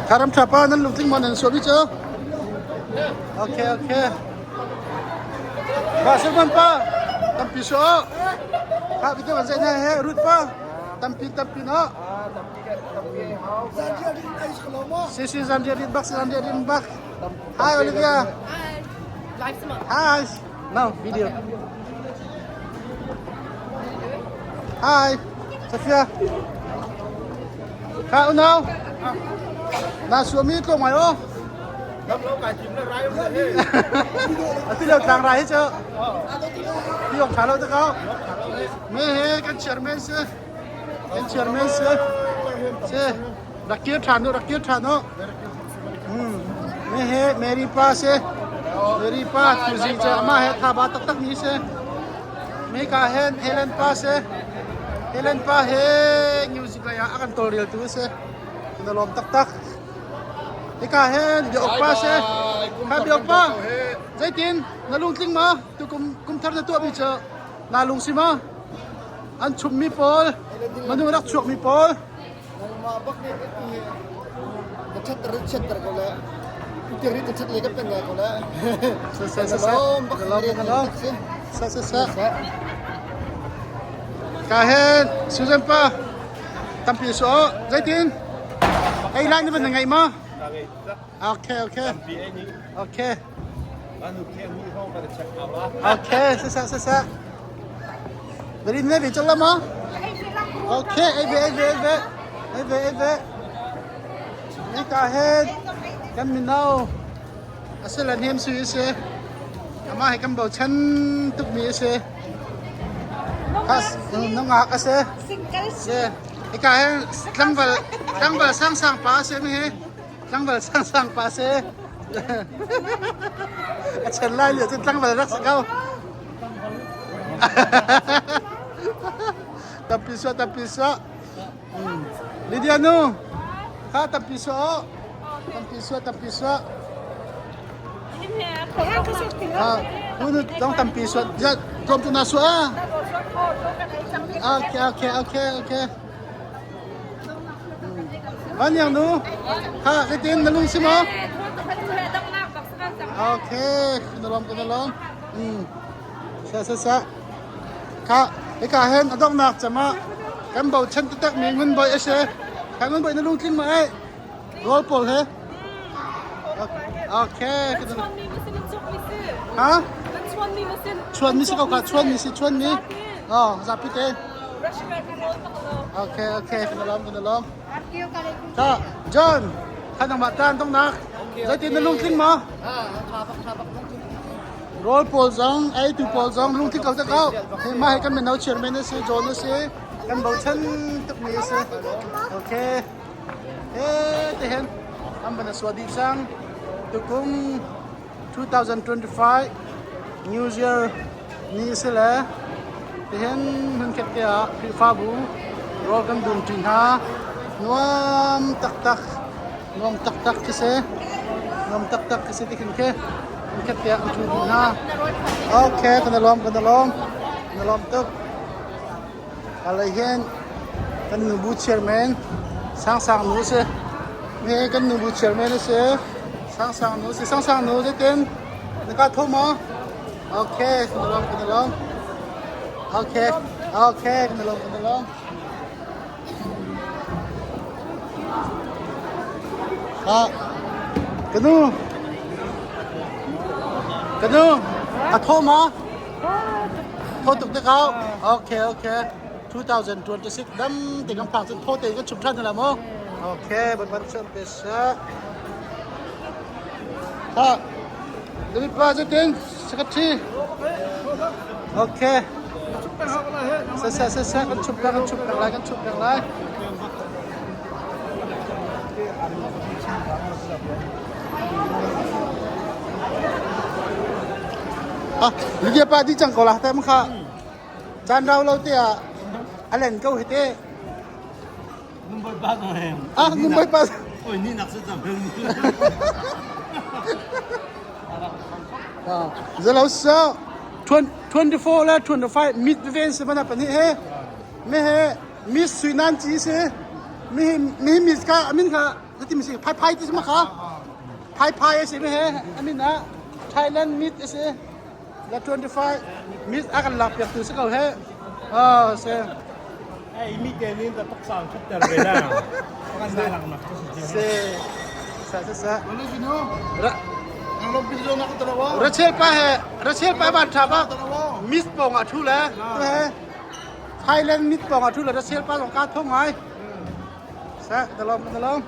Tharam tha pa nan lungtling maw nan suah mi cu? Okay okay. Ba Silman pa tampi su o. Ha bitu kan zai he rut pa tampi tampi no. Si si zan dia bak zan dia bak. Hi Olivia. Hi. Live sama. Hi. No video. Hi. Sophia. Kha unau. Na suami tlawm ngai o. Ati lo tlang rai hi cu. Ti ok tha lo te ko. Me he kan chairman si. Kan chairman si. Si. Rak kir than u, rak kir than u. Hmm. Me he Mary pa si. Mary pa tuzi cu ama he tha ba taktak mi si. Me ka hen Helen pa si. Helen pa he music lei ah a kan tawlrel tu si. Kan lawm taktak. Hika hin biauk pa si. Kha biauk pa. Zeitin na lungtling ma? Tu kum kum thar na tuahmi cu na lung si ma? An chummi pawl, manu rak chuakmi pawl. Nangmah bak nih ti na ṭhatter in chiatter ko le tir in ṭhat le kan pen ko le. Sa sa sa sa. Lawm ka lawm. Sa sa sa. Ka hen Susan pa tampi so zeitin ei lai na van ngai ma? Okay okay. Okay. Okay, sa sa sa sa. Very ne ve chang la ma? Okay, ei ve ei ve ei ve. Ei ve ei ve. Ni ka hen kan mino asila hnem sui si. Ama he kan bochan tuk mi si. Has nungak ase. Si. Ika hen tlangval tlangval sang sang pa si mi he. Tlangval sang sang pa si. A chen lai lio cun tlangval rak si ko. Tampi suah tampi suah. Lydia nu. Kha tampi suah. Tampi suah tampi suah. Ah, nu dong tampi suah. Ja, tlawm tu na suah. Okay, okay, okay, okay. Van yang nu. Ha, zeitin na lung si maw? Okay, na lom na lom. Sa sa sa. Kha, hika hen adongnak cama kan bochan taktak mi ngun boy ase. Kha ngun boy na lungtling ma ai. Rawl pawl he. Okay. Ha? Chuan mi si ko ka chuan mi si chuan mi. Oh, zapi te. Okay, okay, kan lom kan lom. Ka John, kha nang ma tan tong nak. Zeitin na lungtling ma? Rawl pawl zong, eitu pawl zong lungthin ko te ko. Hi mah hi kan mino chairman a si, John a si. Kan bochan tukmi a si. Okay. He te hen an ban a sua dih cang. Tukum 2025 New Year ni a si le tihin hmunkhat te ah Khrihfabu rawl kan dum ṭi hna. Nuam taktak, nuam taktak khi si. Nuam taktak khi si ti khin khi. Hmunkhat te ah an ṭhu dih hna. Okay, kan i lawm, kan i lawm. Kan i lawm tuk. Alei hin kan nubu chairman Sangsang nu si. Ni kan nubu chairman a si. Sangsang nu si. Sangsang nu zeitin? Na ka tho maw? Okay, kan i lawm, kan i lawm. Okay, okay, kan i lawm, kan i lawm. Ah, kanu, kanu, a tho maw? Tho tuk te kau. Okay, okay. 2026 dam te kan phak cun tho te kan chum than la maw? Okay, ban ban chum pe sa. Ha. David pa zetin secretary. Okay. Sa sa sa sa kan chup kan chup lai kan chup lai. Ah, Lydia pa di cang ko lah tem kha. Caan rau lo te ah a len ko hi te. Mumbai pa ko he. Ah, Mumbai pa. Oi ni nak sa cham. Ah, zalo sa 24 le 25 mit ven se mana pani he. Me he Miss Sui Nan Chi se. Mi mi miss ka amin kha Na ti mi si phai phai ti si ma kha? Phai phai a si mi he amin ah Thailand meat a si. La 25 meat a kan lak piak tu si ko he. Oh, se. Ei mi te nin ta tok sang thut ter ve na. Kan na lang nak tu si. Se. Sa sa sa. Ano sino? Ra Ang lobby lo na ko dalawa. Rachel pa he Rachel pa ban tha ba miss pong a thu le tu he Thailand meat pong a thu le Rachel pa zong ka thong ngai. Sa dalom dalom.